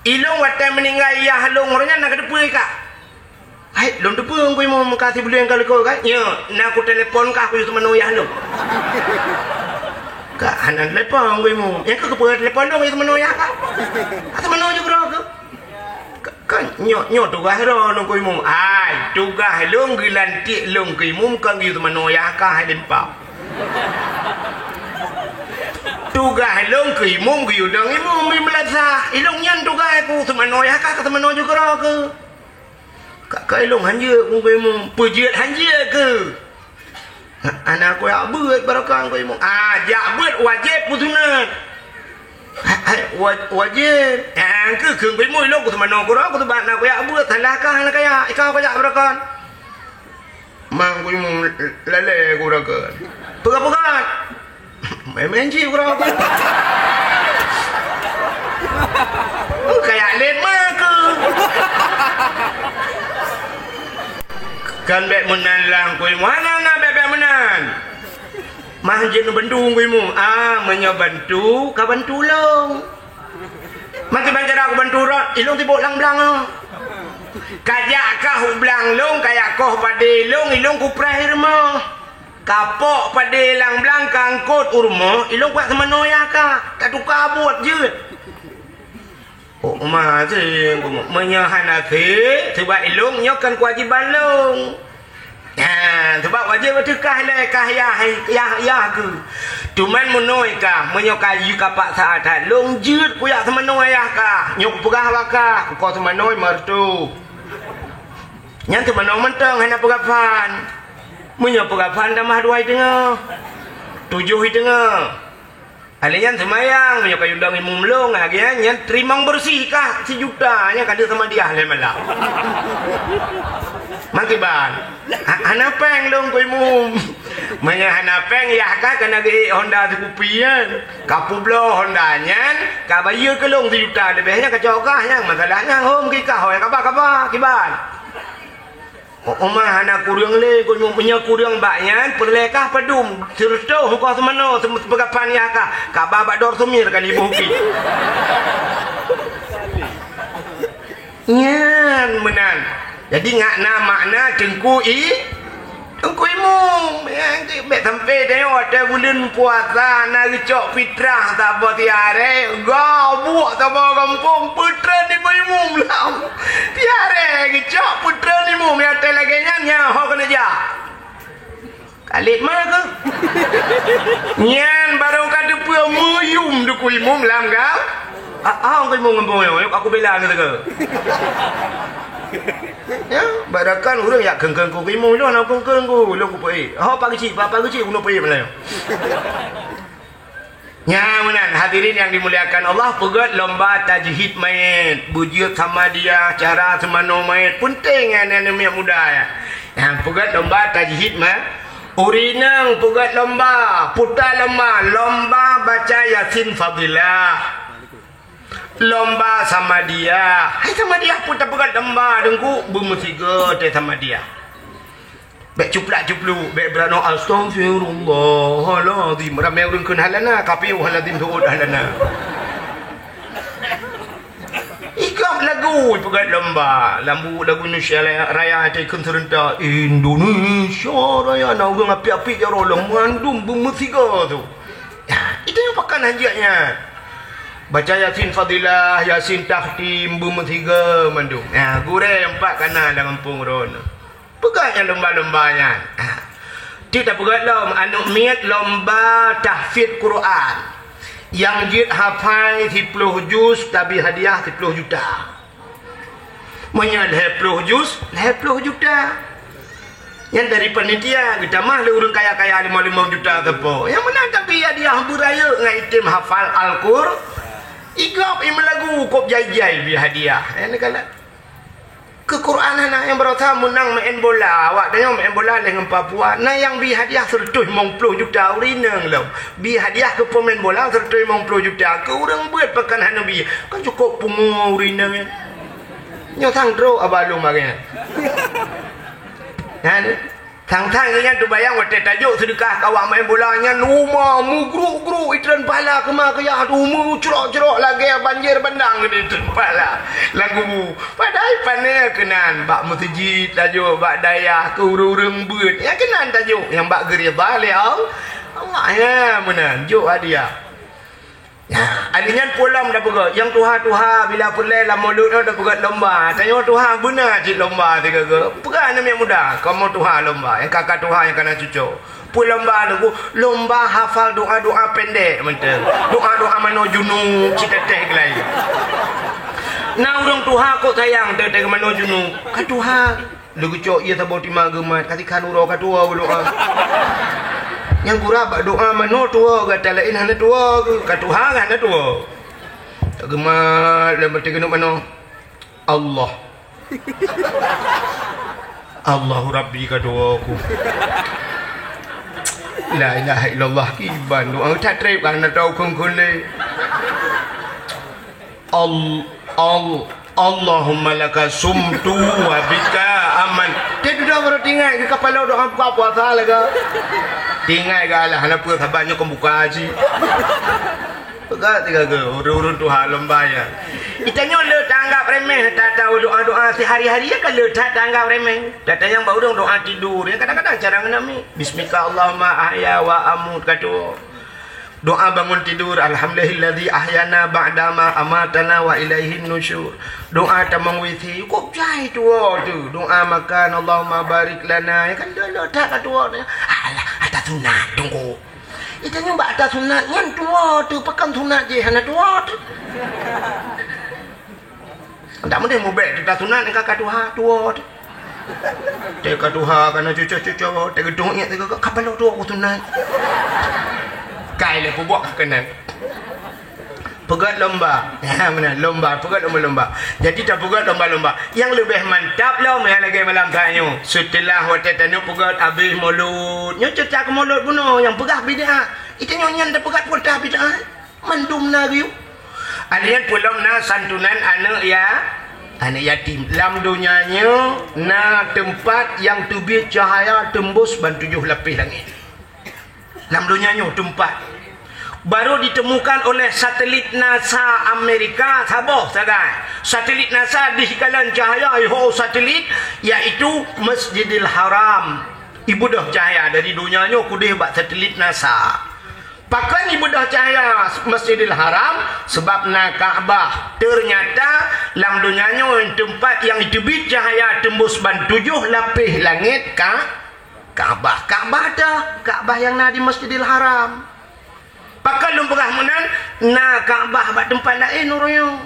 "Ilôn watée meuninggai yah lôn uroe nyan na kateupeue kah?" "Hai, lôn teupeue Teungku Imum, ka sibuleuen ka likot kah?" "Nyo, na kutelepon kah kuyue teumanoe yah lôn." "Ka hana telepon Teungku Imum." "Nyang keuh keupeue telepon lôn kuyue teumanoe yah kah?" "Ka teumanoe ju keudroe keuh." "Ka, ka nyoe, nyoe tugaih droeneuh Teungku Imum." "Hai, tugaih lôn geulantik lôn keu imum kon geuyue teumanoe yah kah hai lé mpa. Tugaih lôn keu imum geuyue dong imum di meulasah. Ilôn nyan tugaih ku, teumanoe yah kah ka teumanoe ju keudroe keuh." "Ka, ka ilôn hanjeuet keu Teungku Imum." "Peue jeuet hanjeuet keuh?" "Ha-, hana kujak beuet barokon Teungku Imum." "Ah, jak beuet wajéb peue sunat?" "Ha-, hai, wa-, wajéb." "Ah, keuh, keuh Teungku Imum, ilôn kuteumanoe keudroe, kuteumanoe kujak beuet, salah kah hana kajak, ikau kajak barokon." "Mang Teungku Imum lalée keudroe keuh." "Peugah-peugah." "Main-main cit keudroe keuh." "Kajak lét ma keuh." "Kan bék meunan lah Teungku Imum, hana na bék-bék meunan." "Mah jeuet neubantu Teungku Imum." "Ah, meunyoe bantu, ka bantu lôn." "Meukiban cara kubantu droe?" "Ilôn sibok lam blang." "Kajak kah u blang lôn, kajak koh padé lôn, ilôn kupreh i rumoh. Kapok padé lam blang, kangkot u rumoh, ilôn kujak teumanoe yah kah, tatuka buet jeuet." "Oh, ma, meunyoe hana sép, sabab ilôn nyoe kan keuwajéban lôn." "Nyan, sabab wajéb ateueh kah lé kah yah, yah, yah keuh. Cuman meunoe kah, meunyoe ka jeuet ka paksa that, lôn jeuet kujak teumanoe yah kah. Nyoe kupeugah bak kah, kukoh teumanoe meureutoh. Nyan teumanoe mantong hana peugafan. Meunyoe peugafan tamah dua i teungoh, tujoh i teungoh." "Alèh nyan seumayang, meunyoe ka yue dong imum lôn, lagèe nyan, nyan teurimong beureuséh kah sijuta, nyan ka lheueh sama diah lhèe malam." "Meukiban, ha-, hana péng lôn keu imum." "Meunyoe hana péng, yah kah ka na geuék honda sikupi nyan. Ka peubloe honda nyan, ka bayeue keu lôn sijuta leubeh nyan, ka cok kah nyan. Masalah nyan hom keu kah, ho nyang kaba-kaba, kiban." "Oh, oh, ma, hana kureueng lé, Teungku Imum. Meunyoe kureueng bak nyan, peureulèe kah padum? Sireutôh, kukoh teumanoe, seum-, seupeugapan yah kah, kaba bak Dor Sumir ka lheueh bukit." Nyan meunan. Jadi, ngat na makna Teungku I-, Teungku Imum. Nyan, bèk sampai tanyoe watèe buleuen puasa na geucok fitrah saboh tiaré, gabuk saboh gampông, peutreun Teungku Imum lam. Tiaré geucok peutreun imum nyang watèe lagèe nyan, nyan ho keuneuk jak. Ka lét ma keuh. Nyan barô ka teupeue meuyum Teungku Imum lam gam. Ah, ah, Teungku Imum ngon boh nyoe, aku bela keu teuka. Ya, barakan ureueng yak kheun-kheun Teungku Imum, lôn hana kheun-kheun Teungku, lôn kupeuék. Ho pak geuchik, pak, pak geuchik keuneuk peuék meulayeue. Nyan meunan, hadirin yang dimuliakan Allah, peugöt lomba tajhid manyét, beujeuet samadiyah, cara seumanoe manyét, peunteng nyan, nyan, nyan, miet muda nyan. Nyan, peugöt lomba tajhid ma-, ureueng inong peugöt lomba, puta lomba, lomba baca Yasin Fadilah. Lomba samadiyah. Hai samadiyah pun tapeugöt lomba, Teungku, beumeusigoe teuh samadiyah. Bèk cuplak-cupluk, bèk beuranoe, "Astagfirullahalazim." Ramé ureueng kheun halana, kapiôh halazim seuôt halana. Ikab lagu peugöt lomba, lam buku lagu Indonesia Raya, Raya teuh kheun seureuntak, "Indonesia Raya." Na ureueng apik-apik jaroe lom, mandum beumeusigoe teuh. Nah, itu nyang pakan hanjeuet nyan. Baca Yasin Fadilah, Yasin Takhtim, beumeusigoe mandum. Nah, gurèe nyang pat kana lam gampông droeneuh. Peugah nyang lomba-lomba nyan. Teuk tapeugah lom, aneuk miet lomba tahfidz Quran. Nyang jeuet hafai siploh juz, tabri hadiah siploh juta. Meunyoe lhèe ploh juz, lhèe ploh juta. Nyan dari panitia, geutamah lé ureueng kaya-kaya limong-limong juta sapo. Nyang meunan tabri hadiah beurayeuk ngon item hafal Al-Qur-, igab imeulagu kôb jai-jai bri hadiah. Nyan neukalon. Keu Quran hana nyang barosa meunang main bola. Awak tanyoe main bola lé ngon Papua. Na nyang bri hadiah seureutôh limong ploh juta ureueng inong lom. Bri hadiah keu peumain bola seureutôh limong ploh juta. Keu ureueng beuet pakon hana bri. Kan cukôp pungo ureueng inong nyan. Nyoe sang trok abah lôn bagian. Nyan, sang-sang nyan teubayang watèe tajok seudeukah keu awak main bola nyan, uma meugruk-gruk itreun pahala keuma keu yah tu, meucrok-crok lagèe banjir bandang itreun pahala lam kubu. Padahai pané keunan bak meuseujid tajok, bak dayah keu ureueng-ureueng beuet. Nyang keunan tajok, nyang bak geuridha lé Allah. Allah, ya, meunan, jok hadiah. Nah, ali nyan peue lom tapeugöt, nyang tuha-tuha bila peureulèe lam mulod nyoe tapeugöt lomba. Tanyoe tuha beuna cit lomba sigoe-goe. Peugah aneuk miet muda, kamoe tuha lomba, nyang ka-ka tuha nyang ka na cuco. Peue lomba teungku? Lomba hafal doa-doa pendek mantong. Doa-doa manoe junub cit teuh geulai. Na ureueng tuha kok sayang teuh-teuh manoe junub. Ka tuha. Leugucok ie saboh tima geumat, ka sikhan uroe ka tuwoe geudoa. Nyang gura bak doa manoe tuwoe, gata laén hana tuwoe, ka tuha hana tuwoe. Tageumat lam até keuneuk manoe, Allah. Allahu Rabbi ka tuwoe ku. La ilaha illallah, kiban doa that trép ka hana tau kheun-kheun lé. Al-, al-, Allahumma laka sumtu wa bika aman. Dia dudoe baru teuingat keu kapala doa buka puasa lagèe. Teuingat keu Allah, hana peue saban nyoe keu buka haji. Peugah sigoe-goe, ureueng-ureueng tuha lomba nyan. Geutanyoe le taanggap remeh, ta-, tahu doa-doa sehari-hari nyan ka le that taanggap remeh. Gata nyang bak ureueng doa tidur, nyan kadang-kadang cara ngon nami. Bismika Allahumma ahya wa amut ka tuwoe. Doa bangun tidur, alhamdulillahilladzi ahyana ba'dama amatana wa ilaihin nusyur. Doa tamong W C, kok jai tuwoe teuh. Doa makan, Allahumma barik lana. Nyan kan dulu that ka tuwoe teuh. Alah, ata sunat teungku. Geutanyoe bak ata sunat nyan tuwoe teuh, pakon sunat jih hana tuwoe teuh. Ndak meudeh mubèk teuta sunat nyang ka ka tuha tuwoe teuh. Teuka tuha ka na cuco-cuco, teugeutong ié teuka ka paloe tuwoe ku sunat. Kai lé peubuet ka keunan. Peugöt lomba. Ya, meunan, lomba. Peugöt lomba-lomba. Jadi, tapeugöt lomba-lomba. Nyang leubeh mantap lom, nyang lagèe malam tanyoe. Seuteulah watèe tanyoe peugöt abéh mulod. Nyoe ceurita keu mulod bunoe, nyang peugah bid'ah. Geutanyoe nyan tapeugöt peue bid'ah. Mandum na geuyue. Alèh nyan peue lom na santunan aneuk ya-, aneuk yatim. Lam donya nyoe na teumpat nyang teubiet cahya teumbus ban tujoh lapéh langèt. Lam donya nyoe teumpat. Baru ditemukan oleh satelit NASA Amerika saboh sagai. Satelit NASA deuh kalon cahya, iho satelit, yaitu Masjidil Haram. Ibeudôh cahya dari donya nyoe keudéh bak satelit NASA. Pakon ibeudôh cahya Masjidil Haram? Sebab na Ka'bah. Ternyata lam donya nyoe teumpat nyang teubiet cahya teumbus ban tujoh lapéh langèt ka Ka'bah. Ka'bah teuh, Ka'bah nyang na di Masjidil Haram. Pakon lôn peugah meunan, na Ka'bah bak teumpat laén uroe nyoe.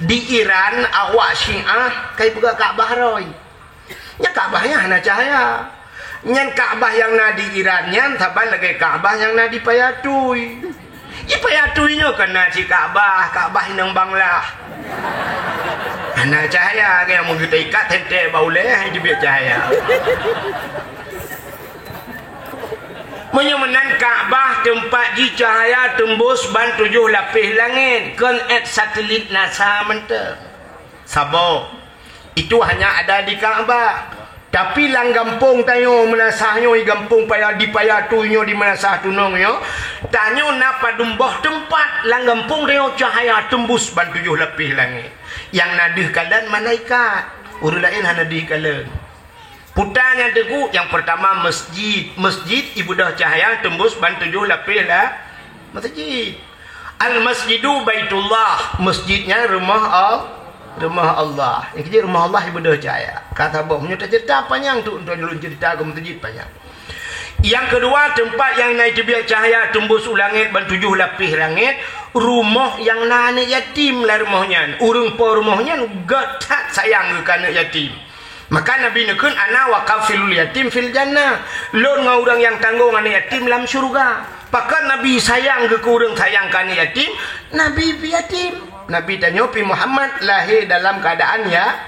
Di Iran, awak Syiah ka ipeugah Ka'bah roh. Nyan Ka'bah nyan hana cahya. Nyan Ka'bah nyang na di Iran nyan saban lagèe Ka'bah nyang na di Paya Tui. Di Paya Tui nyoe kan na cit Ka'bah, Ka'bah inong Bangla. Hana cahya, nyang meungeuteuikat teuntèe bak ulèe, hai teubiet cahya. Meunyoe meunan Ka'bah teumpat jih cahya teumbus ban tujoh lapéh langèt, kon èt satelit NASA mantong. Saboh. Itu hanya ada di Ka'bah. Tapi lam gampông tanyoe meunasah nyoe, di gampông Paya, di Paya Tui nyoe, di meunasah tunong nyoe, tanyoe na padum boh teumpat lam gampông tanyoe cahya teumbus ban tujoh lapéh langèt. Nyang na deuh kalon malaikat, ureueng laén hana deuh kalon. Puta nyan teungku, nyang peurtama masjid. Masjid ibeudôh cahya teumbus ban tujoh lapéh la-, masjid. Al-Masjidu Baitullah, masjid nyan rumoh Al-, rumoh Allah. Nyang keujeuet rumoh Allah ibeudôh cahya. Ka saboh, meunyoe taceurita panyang tu, untuk ulôn ceurita keu masjid panyang. Nyang keudua, teumpat nyang na iteubiet cahya teumbus u langét ban tujoh lapéh langét, rumoh nyang na aneuk yatim lam rumoh nyan. Ureueng po rumoh nyan gèt that sayang geuh keu aneuk yatim. Maka Nabi neukheun, "Ana wa kafilul yatim fil jannah." Lôn ngon ureueng nyang tanggong aneuk yatim lam syeuruga. Pakon Nabi sayang geuh keu ureueng sayang keu aneuk yatim? Nabi pi yatim. Nabi tanyoe pi Muhammad lahé dalam keuadaan ya-,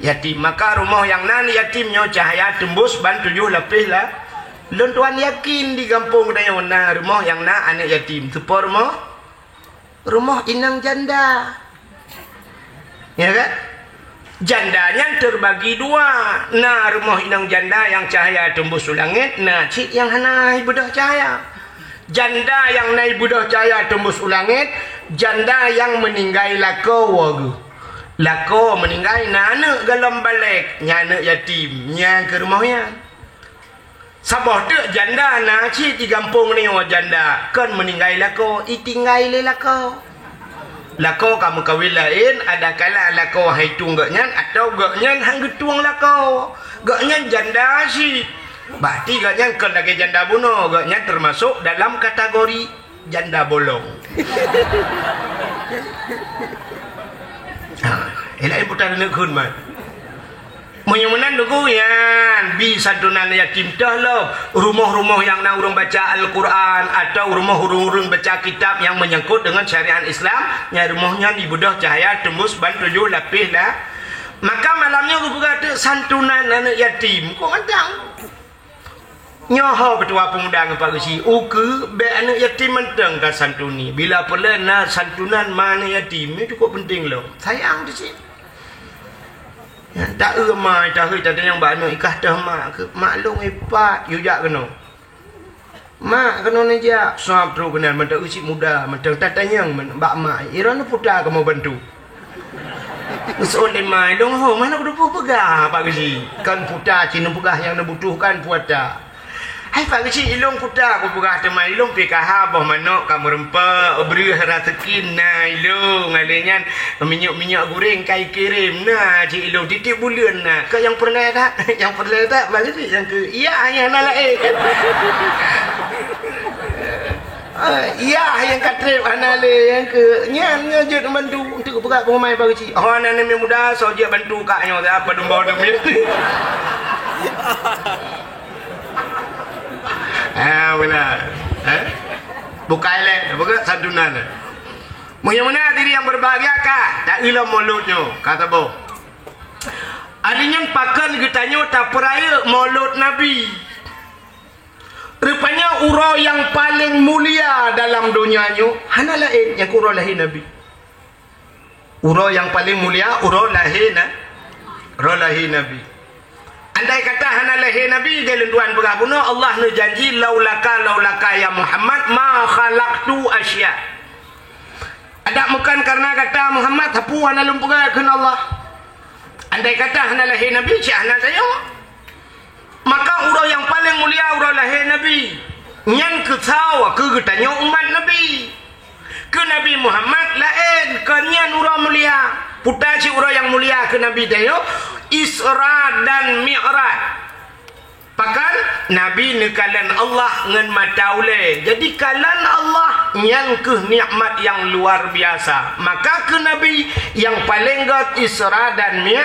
yatim. Maka rumoh nyang na aneuk yatim nyoe cahya teumbus ban tujoh lapéh la-, lôn tuan yakin di gampông tanyoe na rumoh nyang na aneuk yatim. Teupo rumoh? Rumoh inong janda. Ya kan? Janda nyan teubagi dua. Na rumoh inong janda nyang cahya teumbus u langét, na cit nyang hana ibeudôh cahya. Janda nyang na ibeudôh cahya teumbus u langét, janda nyang meuninggai lakoe geuh. Lakoe meuninggai, na aneuk golom balek, nyan aneuk yatim, nyan keu rumoh nyan. Saboh teuk janda na cit di gampông nyoe janda, kon meuninggai lakoe, itinggai lé lakoe. Lakoe ka meukawen laén, adakala lakoe han itueng gobnyan atawa gobnyan han geutueng lakoe. Gobnyan janda cit. Berarti gobnyan kon lagèe janda bunoe, gobnyan teumasok dalam kategori janda bolong. Ha, eh, laén putra aneuk kheun man. Meunyoe meunan Teungku, nyan bi santunan yatim toh lom. Rumoh-rumoh nyang na ureueng baca Al-Quran atawa rumoh ureueng-ureueng baca kitab nyang meunyangkot deungon syariat Islam, nyan rumoh nyan ibeudôh cahya teumbus ban tujoh lapéh lah. Maka malam nyoe geupeugah teuk santunan aneuk yatim. Kok mantong? Nyoe ho peutua peumuda ngon Pak Geuchik, ukeue bèk aneuk yatim mantong tasantuni. Bila peureulèe na santunan ma aneuk yatim, nyoe cukôp peunteng lom. Sayang di cit. Nyan, ta-eu ma, tahôi tatanyong bak aneuk, ikah teuh mak keuh, mak lôn ipat, yue jak keunoe. Mak, keunoe neujak, sab trok keunan, mantong eu cit muda, mantong tatanyong bak mak, i droeneuh puta kamoe bantu. Geuseuôt lé ma, ilôn ho, hana kuteupeu peugah Pak Geuchik. Kon puta cit neupeugah nyang neubutuhkan puata. Hai Pak Geuchik, ilôn puta kupeugah teuma ilôn P K H boh manok ka meureumpok, breueh raseuki na ilôn, ngalèe nyan minyeuk-minyeuk gurèng ka ikirém na cit ilôn tiep-tiep buleuen na. Keu nyang peureulèe that, nyang peureulèe that Pak Geuchik nyang keu iya nyang na laén. Ah, iya nyang ka trép hana lé nyang keu nyan nyoe jeuet bantu untuk peugah pengumai Pak Geuchik. Oh, aneuk muda soe jeuet bantu kak nyoe apa dumba demi. Ah, beuna. Eh? Bukai lé, bukan santunan lé. Meunyoe meunan diri nyang berbahagia ka, ta ilom mulod nyoe, ka saboh. Ari nyan pakon geutanyoe tapeurayeuk mulod Nabi. Rupanya uroe nyang paleng mulia dalam donya nyoe hana laén nyang keu uroe lahé Nabi. Uroe nyang paleng mulia uroe lahé na, uroe lahé Nabi. Andai kata hana lahé Nabi, lheuh lôn tuan peugah bunoe, Allah neujanji, "Laulaka, laulaka ya Muhammad, ma khalaqtu asya." Adak meukan karena gata Muhammad, sapeue hana lôn peugah kheun Allah. Andai kata hana lahé Nabi, cit hana tanyoe. Maka uroe nyang paleng mulia uroe lahé Nabi. Nyan keu sawa keu geutanyoe umat Nabi. Keu Nabi Muhammad laén, kon nyan uroe mulia. Puta cit uroe nyang mulia keu Nabi tanyoe, Isra dan Mi'raj. Pakon Nabi neukalon Allah ngon mata ulèe. Jadi kalon Allah nyan keuh nikmat nyang luar biasa. Maka keu Nabi nyang paleng göt Isra dan Mi-,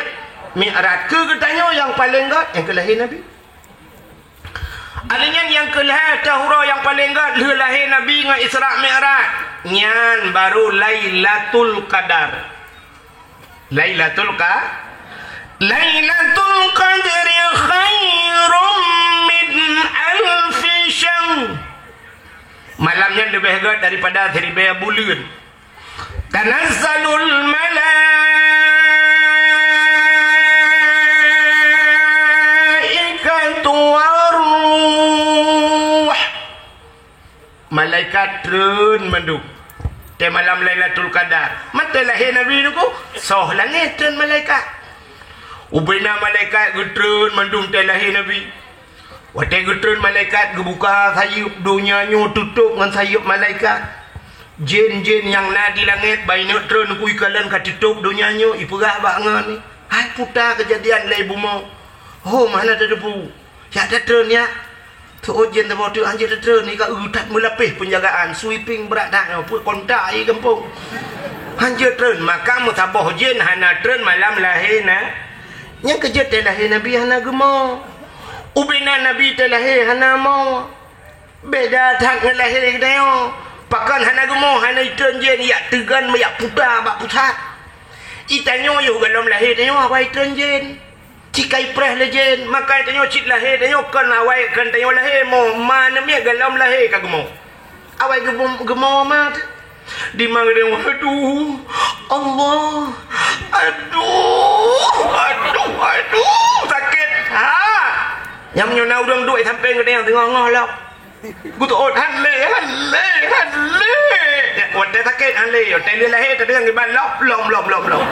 Mi'raj. Keu geutanyoe nyang paleng göt nyang keu lahé Nabi. Ari nyan nyang keu lhèe teuh uroe nyang paleng göt lheuh lahé Nabi ngon Isra Mi'raj. Nyan baru Lailatul Qadar. Lailatul Qa-, Lailatul Qadri khairum min alfi syahr. Malam nyan leubeh göt daripada siribèe buleuen. Tanazzalul malaikatu war ruh. Malaikat treun mandum. Teuh malam Lailatul Qadar. Mantong lahé Nabi nyoe, soh langét treun malaikat. Ubena malaikat geutreun mandum teuh lahé Nabi. Watèe geutreun malaikat geubuka sayeuep donya nyoe tutôp ngon sayeuep malaikat. Jén-jén nyang na di langét bak ineuk treun ku ikalon ka tutôp donya nyoe ipeugah bak ngon, "Hai puta keujadian lé bumoe. Hom hana tateupeue. Jak tatreun nyak." Teuôt jén saboh teuk hanjeuet tatreun, i ka eu that meulapéh peunjagaan, sweeping brat that nyoe, peue kontak i gampông. Hanjeuet treun, maka meusaboh jén hana treun malam lahé na. Nyang keujeuet teuh lahé Nabi hana geumoe. Ubena Nabi teuh lahé hana moe. Beda that ngon lahé geutanyoe. Pakon hana geumoe, hana itreun jén, yak teugon, yak puta bak pusat. Itanyoe yoh golom lahé tanyoe awai treun jén. Cit ka ipreh lé jén, maka tanyoe cit lahé tanyoe kon awai kon tanyoe lahé mo, ma neumiet golom lahé ka geumoe. Awai geumo-, geumoe ma teuh. Di ma geutanyoe, aduh, Allah, aduh, Nyang meunyoe na ureuëng duek sampéng geutanyoe teungoh-ngoh lom. Geutuot han lé, han lé, han lé. Watée sakét han lé, watée lheueh lahé teudeungoe kiban lom, lom, lom, lom, lom.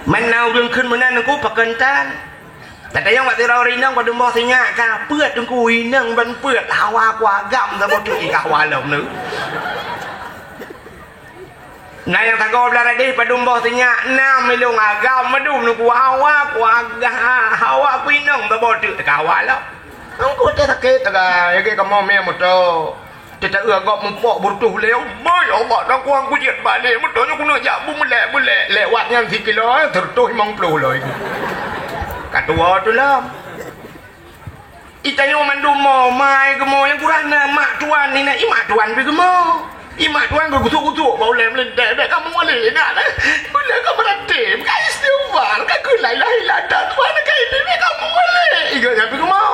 Meunan ureuëng kheun meunan Teungku pakon tan. Tatanyong bak sidroe inong padum boh sinyak ka, peuet Teungku inong ban peuet hawa ku agam saboh teuk ka hawa lom neu. Na nyang sagoe blah radeh padum boh sinyak, nam ilong agam madum Teungku hawa ku agam, hawa ku inong saboh teuk ka hawa lom. Teungku teuh sakét taga, lagée kamoe mé moto. Teuta-eu gob mupok beureutoh lé, "Bai Allah, takuang kujeuet balek, meutanyoe keuneuk jak beumeulek-meulek lewat nyan sikilo, eh, seureutôh limong ploh loi." Ka tuwoe teuh lom. Itanyoe mandum mo, mai geumo nyang kurang na mak tuan nina, i mak tuan pi geumo. I mak tuan geugusuk-gusuk bak ulée meulintée, "Bék kamoe walek, nak, eh. Ulée ka meuratéb, ka istighfar, ka kheun la ilaha illallah, Tuhan ka ini, bék kamoe walek." Igo nyan pi geumo.